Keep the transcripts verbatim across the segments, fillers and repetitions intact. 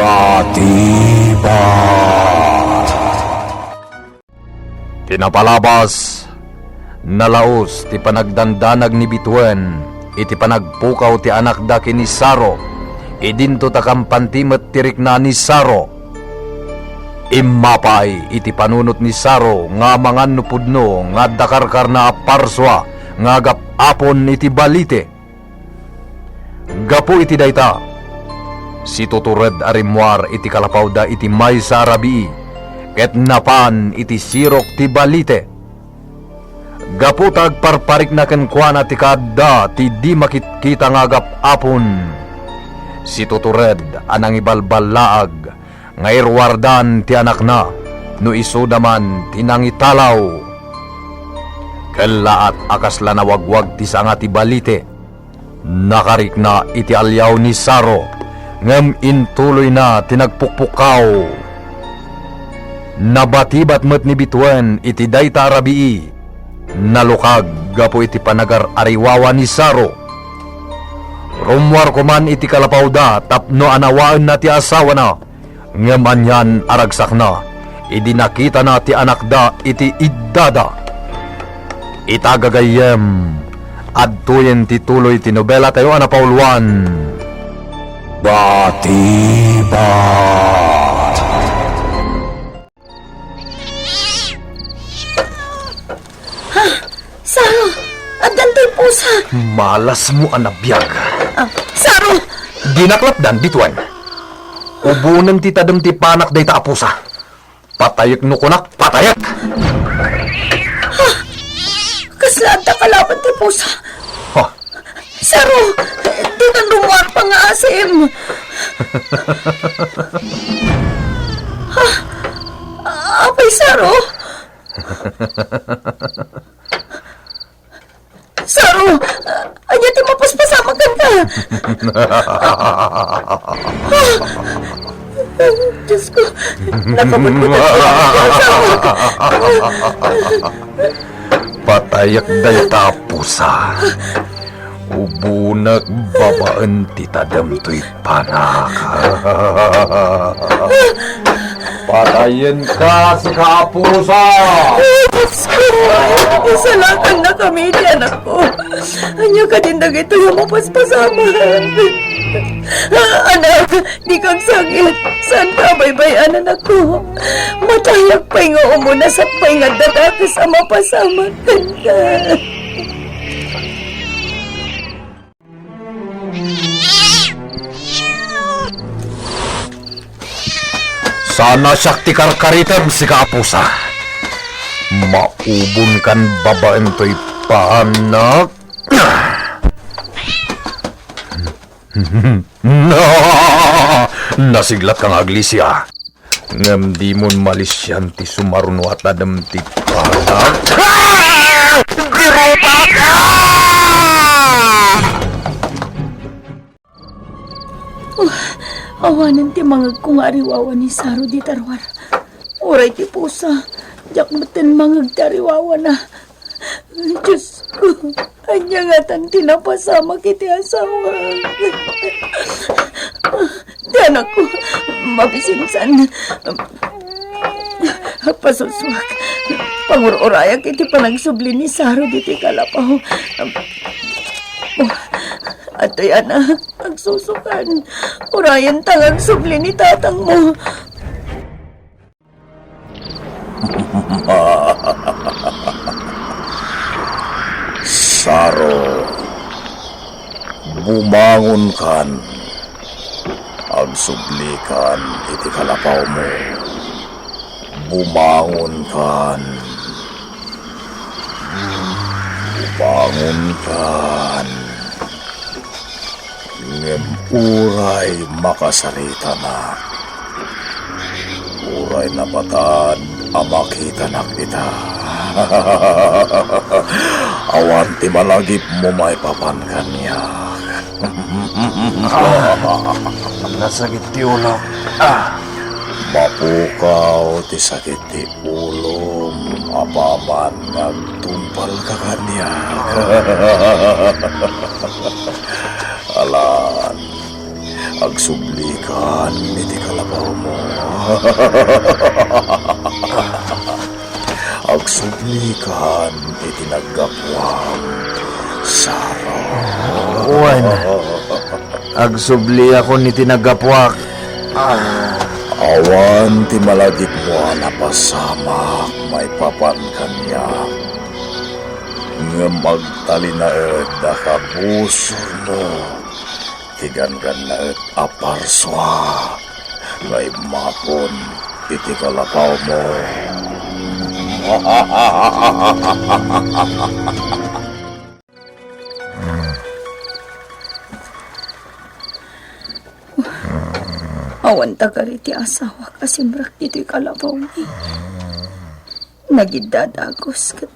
Batibot. Ti napalabas, nalaus ti panagdandanag ni Bituen iti panagpukaw ti anakda ken ni Saro, idinto ta kampanti met ti rikna ni Saro. Immapay iti panunot ni Saro nga amangan no pudno nga adda karkarna a parsua nga agap-apon iti balite. Gapu iti dayta, situtured a rimmuar iti kalapawda iti maysa a rabii, ket napan iti sirok ti balite. Gapu ta agparparikna kenkuana ti kaadda ti di makitkita nga agap-apon, situtured a nangibalballaag nga iruardan ti anakna no isuda man ti nangitalaw. Kellaat a kasla nawagwag ti sanga ti balite. Nakarikna iti aliaw ni Saro, ngem intuloyna ti nagpukpukkaw. Nabatibat met ni Bituen iti dayta a rabii. Nalukag gapu iti panagar-ariwawa ni Saro. Rummuar koman iti kalapawda tapno anawaenna ti asawana. Ngem anian a ragsakna idi nakitana ti anakda iti iddada. Ita gagayyem, adtoyen ti tuloy ti nobelatayo a napauluan. Batibat. Ha? Saro, addan toy pusa. Malasmo a nabiag. Ah, Saro! Dinak lapdan, Bituen. Ubonen ti tadem ti panak dayta a pusa. Patayek no kunak, patayek! Ha? Kasla adda kalaban ti pusa? Ha? Saro, dikan rummuar pangngaasim. Ha? Apay Saro? Saro, ania ti mapaspasamak kenka? Diyos ko, nakabutbut. Patayek dayta a pusa. Ubonek babaen ti tadem toy panak. Patayenka, sika a pusa! Diyos ko, isalakannakami iti anakko. Ania kadin dagitoy a mapaspasamak? Anak, dika agsakit. Saanka a baybay-an, anakko. Matayag pay nga umuna sakbay nga adda dakes a mapasamak kenka. Saan a siak ti karkaritem, sika a pusa. Maubonkan babaen toy panak. Nasiglatka nga aglisia. Ngem dimon malisian ti sumaruno a tadem ti panak. Ah! Dirupak! Ah! Oh, awanen ti mangegko nga ariwawa ni Saro dita ruar. Uray ti pusa, diak metten mangeg ti ariwawana. Diyos ko, ania ngatan ti napasamak iti asawa? Ti anakko, mabisinsan. Pasussuak, pangur-urayak iti panagsubli ni Saro ditoy kalapaw. Oh, adtoy, anak, agsusukan. Urayenta nga agsubli ni tatangmo. Saro, bumangonkan. Agsublikan iti kalapawmo. Bumangonkan. Bumangonkan. Ngem uray makasaritanak, uray napatad a makitanak ita, awan ti malagipmo maipapan kaniak. Ah, nasakit ti ulok. Ah. Mapukaw ti sakit ti ulom apaman nga agtungpalka kaniak. Alan, Agsublikan iti kalabawmo. Agsublikan iti naggapuam, Saro. Wen, agsubliakon iti naggapuak. Awan ti malagipmo a napasamak maipapan kaniak. Ngem agtalinaed a kabusormo ti ganggannaet a parsua nga immapon iti kalabawmo. Awan tagari ti asawak a simrek ditoy kalabawmi. Nagiddadagus ket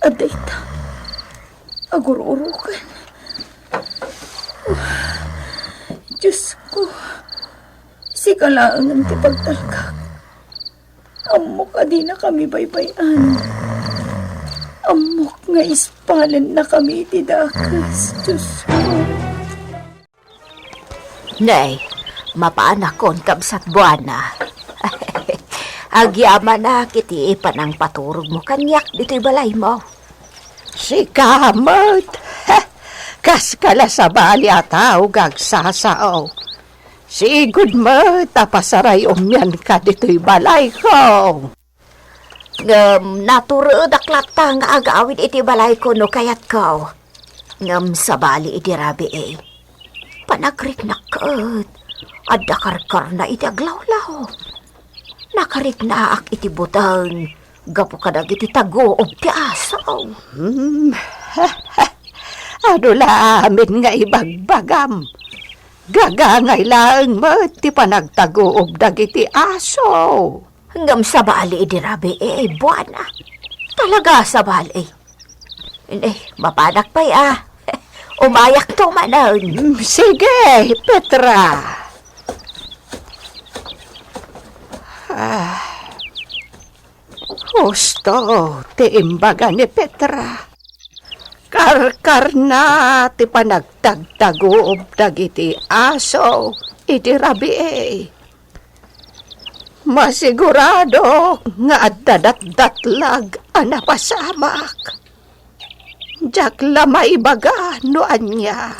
adda ita agur-urukan. Diosko, sika laengen ti pagtalkak. Ammok a dinakami baybay-an. Ammok nga ispalennakami iti dakes, Diosko. Nay, mapaanakon, kabsat Buana. Agyamanak iti panangpaturogmo kaniak ditoy balaymo. Sika met, kaska la sabali a tao nga agsasao. Sigud met a pasaray-ummianka ditoy balayko. Ngem naturedak latta nga agawid iti balayko no kayatko. Ngem sabali idi rabii, panagriknak ket adda karkarna iti aglawlaw. Nakariknaak iti buteng gapu kadagiti taguob ti aso. Hmm. Adu la amin nga ibagbagam. Gagangay laeng met ti panagtaguob dagiti aso. Ngem sabali idi rabii, Buana. Talaga sabali. Eh, mapanak pay a. Umayakto manen. Mm, sige, Petra. Ah, husto ti imbaga ni Petra. Karkarna ti panagtagtaguob dagiti aso idi rabii. Masiguradok nga adda datdatlag a napasamak. Diak la maibaga no ania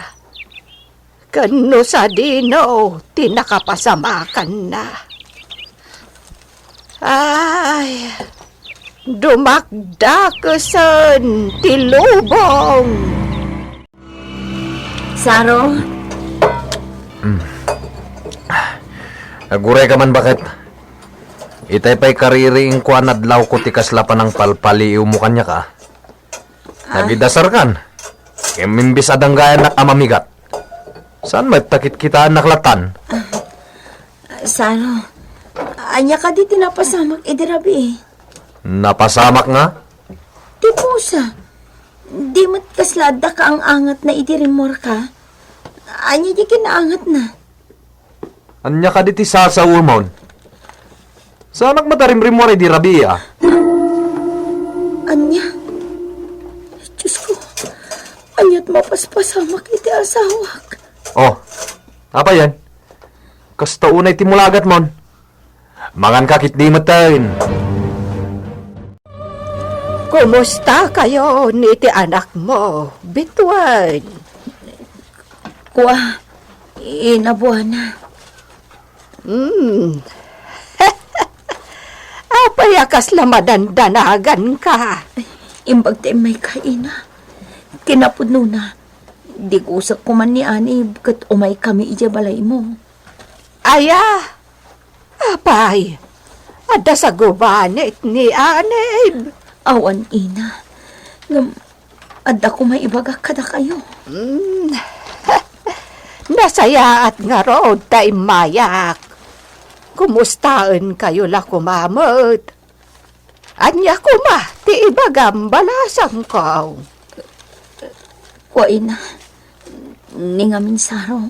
ken no sadino ti nakapasamakanna. Ay, dumakdakesen ti lubong. Saro? Mm. Aguray ka man, baket? Itay pay kaririingko a nadlawko ti kasla panangpalpaliiwmo kaniak, a. Ah. Nagidasarkan. Ngem imbes a danggayannak a mamigat, saan met ta kitkitaannak lattan? Ah, Saro, ania kadi ti napasamak idi rabii? Napasamak nga? Ti pusa. Di met kasla adda kaang-angatna idi rimmuarka? Ania di kinaangatna? Ania kadi ti sasawen? Saanak met a rimrimmuar idi rabii, a? Ania? Diosko, ania't mapaspasamak iti asawak? Oh, apay yan? Kasta unay ti mulagatmon. Manganka ketdi metten. Kumusta kayon iti anakmo, bituen? Kua, Ina Buana. Hmm. Apay a kasla madandanaganka? Imbag ti immayka, Ina. Kinapudnona, digusek koman ni Anib ket umaykami idiay balaymo. Aya, apay, adda sagubanit ni Anib? Awan, Ina. Ngem, adda koma ibagak kadakayo. Hmm. Nasayaat ngarud ta immayak. Kumustaenkayo la koma met? Ania koma ti ibagam, balasangko? Kua, Ina, ni ngamin Saro,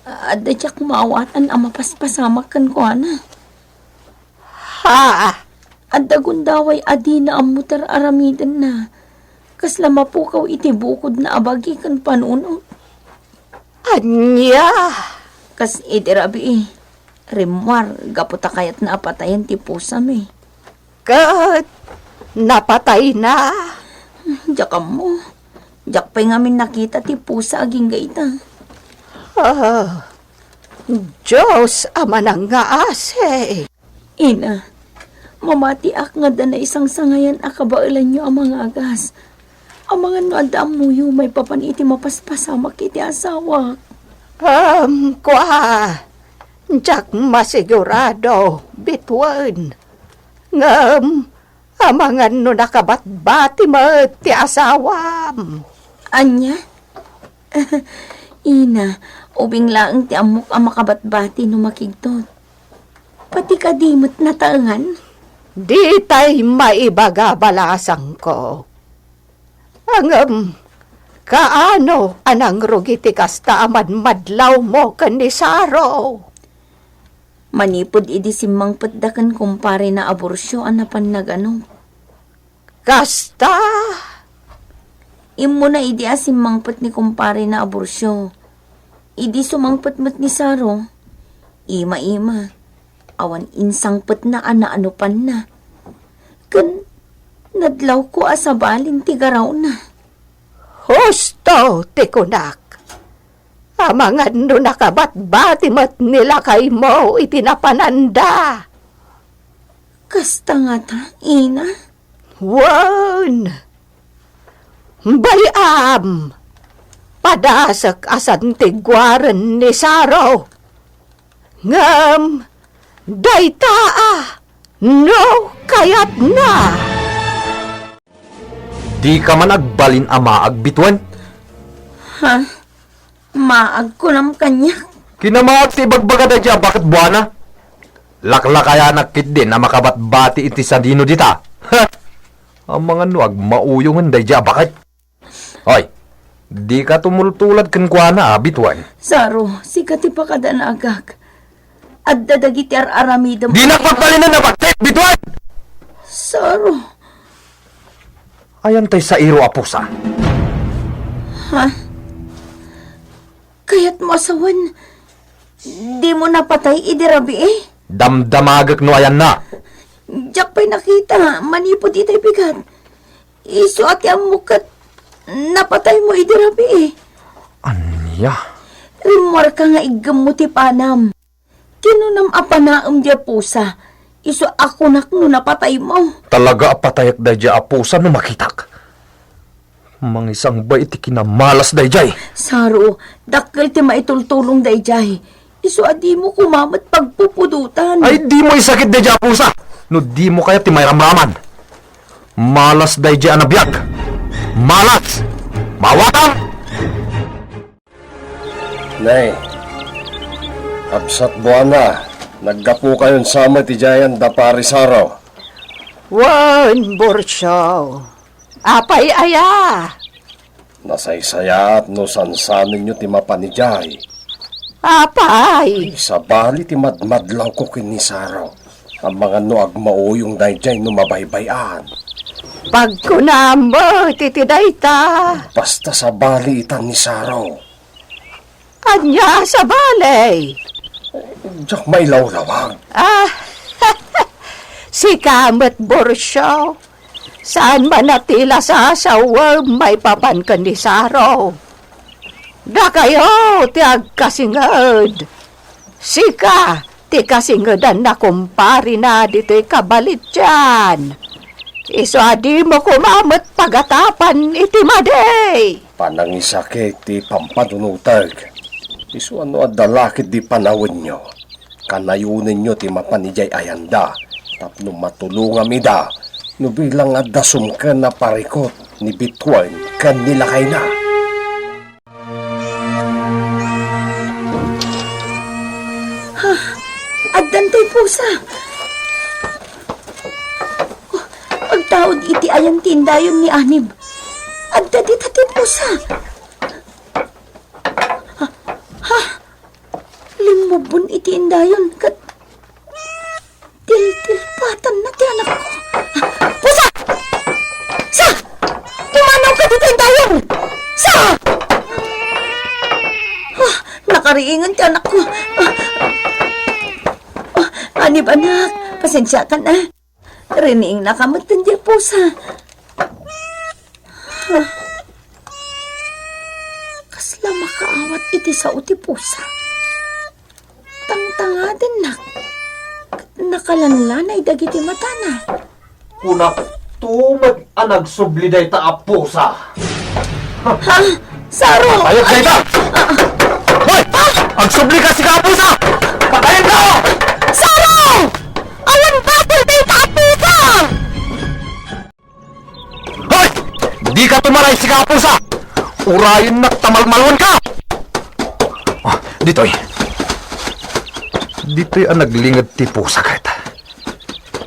adda diak maawatan a mapaspasamak kenkuana. Ha? Adda gundaway a dina ammo ti ar-aramidenna. Kasla mapukaw iti bukodna a bagi ken panunot. Ania? Kas idi rabii, rimmuar gapu ta kayatna a patayen ti pusam. Ket napatayna? Diak ammo. Diak pay ngamin nakita ti pusa agingga ita. Ah, Dios a manangngaasi. Ina, mamatiak nga adda naisangsangayan a kabaelanyo a mangagas. Amangan no adda ammoyo maipapan iti mapaspasamak iti asawak. Am, kua, diak masigurado, bituen. Ngem, amangan no nakabatbati met ti asawam. Ania? Ina, ubing laeng ti ammok a makabatbati no makigtot. Pati kadi met nataengan? Ditay maibaga, balasangko. Ngem, kaano a nangrugi ti kasta a madmadlawmo ken ni Saro? Manipud idi simmangpetda ken kumparena a Burcio a napan naganok. Kasta? Immuna idi a simmangpet ni kumparena a Burcio. Idi sumangpet met ni Saro, ima-ima, awan insangpetna a naanopanna. Ken nadlawko a sabalin ti garawna. Husto ti kunak. Amangan no nakabatbati met ni lakaymo iti napananda. Kasta ngata, ina? Wen. Bay-am, padasek a santiguaren ni Saro. Ngem, dayta a no kayatna. Dika man agbalin a maag, bituen? Ha? Maag kunam kaniak? Kinamaag ti ibagbaga daydiay a baket buana. Laklakayanak ketdin a makabatbati iti sadino dita. Ha! Amangan no agmauyongen daydiay a baket. Oy, dika tumultulad kenkuana a, bituen. Saro, sika ti pakadanagak. Adda dagiti ar-aramidem. Dinak pagbalinen a baktek, bituen! Saro. Ayan tay sairo a pusa. Ha? Kayatmo a sawen, dimo napatay idi rabii? Damdamagek no ayanna. Diak pay nakita manipud itay bigat. Isu a ti ammok ket napataymo idi rabii. Ania? Rimmuarka nga iggemmo ti panam. Kinunam a panaem diay pusa, isu a kunak no napataymo. Talaga a patayek daydiay a pusa no makitak. Mangisangbay iti kinamalas daydiay. Saro, dakkel ti maitultulong daydiay. Isu a dimo koma met pagpupudotan. Ay, dimo isakit daydiay a pusa no dimo kayat ti mairamraman. Malas daydiay a nabiag. Malas! Maawatam! Nay, kabsat buana, naggapukayon sa met idiay anda, Pari Saro. Wen, Burcio. Apay aya? Nasaysayaat no sansanenyo ti mapan idiay. Apay? Sabali ti madmadlawko ken ni Saro. Amangan no agmauyong daydiay no mabaybay-an. Pagkunam met iti dayta. Basta sabali itan ni Saro. Ania a sabali? Diak mailawlawag. Ah, sika met, Burcio. Saan man a ti lasasawem maipapan ken ni Saro. Dakayo ti agkasinged. Sika ti kasingedan a kumparina ditoy kabalitian. Isu a dimo koma met pagatapan iti madi. Panangisakit ti pampanunotek. Isu a no adda la ketdi panawenyo, kanayonenyo ti mapan idiay ayanda tapno matulongam ida no bilang adda sumken a parikut ni Bituen ken ni lakayna. Ha? Addan tay pusa. Oh, agtaud iti ayan ti indayon ni Anib. Adda dita ti pusa. Ha? Ha? Limmubbon iti indayon ket tiltilpatanna ti anakko. Pusa! Sa! Pumanawka dita indayon! Sa! Ah, Ingon ti anakko. Ah, ah, Anib, anak, pasensiakan, ah. Riniingnaka met ti pusa. Ah, kasla makaawat iti sao ti pusa. Tangtangadennak. Nakalanlanay dagiti matana. Kunak tumag a nagsubli dayta a pusa. Ha? Saro! Ayok dayta! Hoy! Agsubli ka, sika a pusa! Patayen ka! Saro! Awan basol dayta a pusa! Hoy! Dika tumaray, sika a pusa! Urayennak ta malmalwan ka! Ah, ditoy. Ditoy a naglinged ti pusa ket.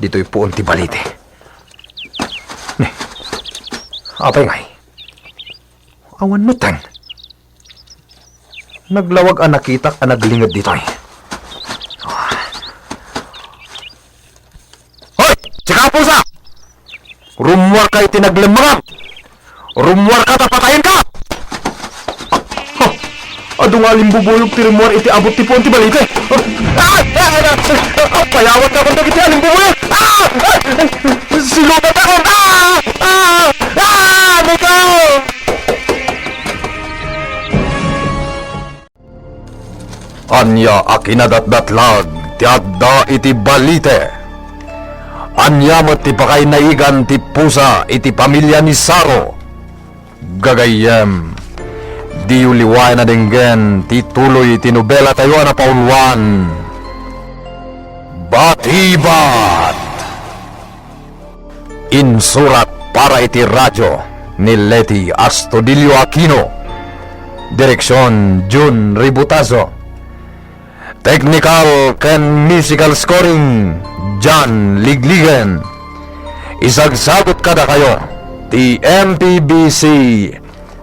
Ditoy puon ti balite. Ne. Apay ngay? Awan nutteng. Naglawag a nakitak a naglinged ditoy. Hoy! Sika a pusa! Rummuarka iti naglemmengam! Rummuarka ta patayenka! Ah, ah, adu nga alimbubuyog ti rummuar iti abut ti puon ti balite. Ah, ah, ah, ah, ah, payawat ka dagiti alimbubuyog! Ah! Ah! Silubat ako! Ah! Ah! Ah! Mikaw! Ania a kinadatdatlag ti adda iti balite? Ania met ti pakainaigan ti pusa iti pamilya ni Saro? Gagayyem, diyo liwayan a denggen ti tuloy ti nobelatayo a napauluan, Batibat! Insurat para iti radio ni Leti Astudillo Aquino. Direksion, Jun Ributazo. Technical ken musical scoring, John Ligligen. Isagsagut kadakayo ti M P B C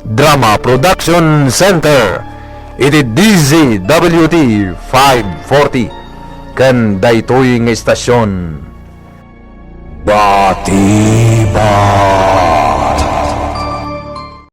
Drama Production Center iti D Z W T five forty ken daytoy nga istasyon. Batiba.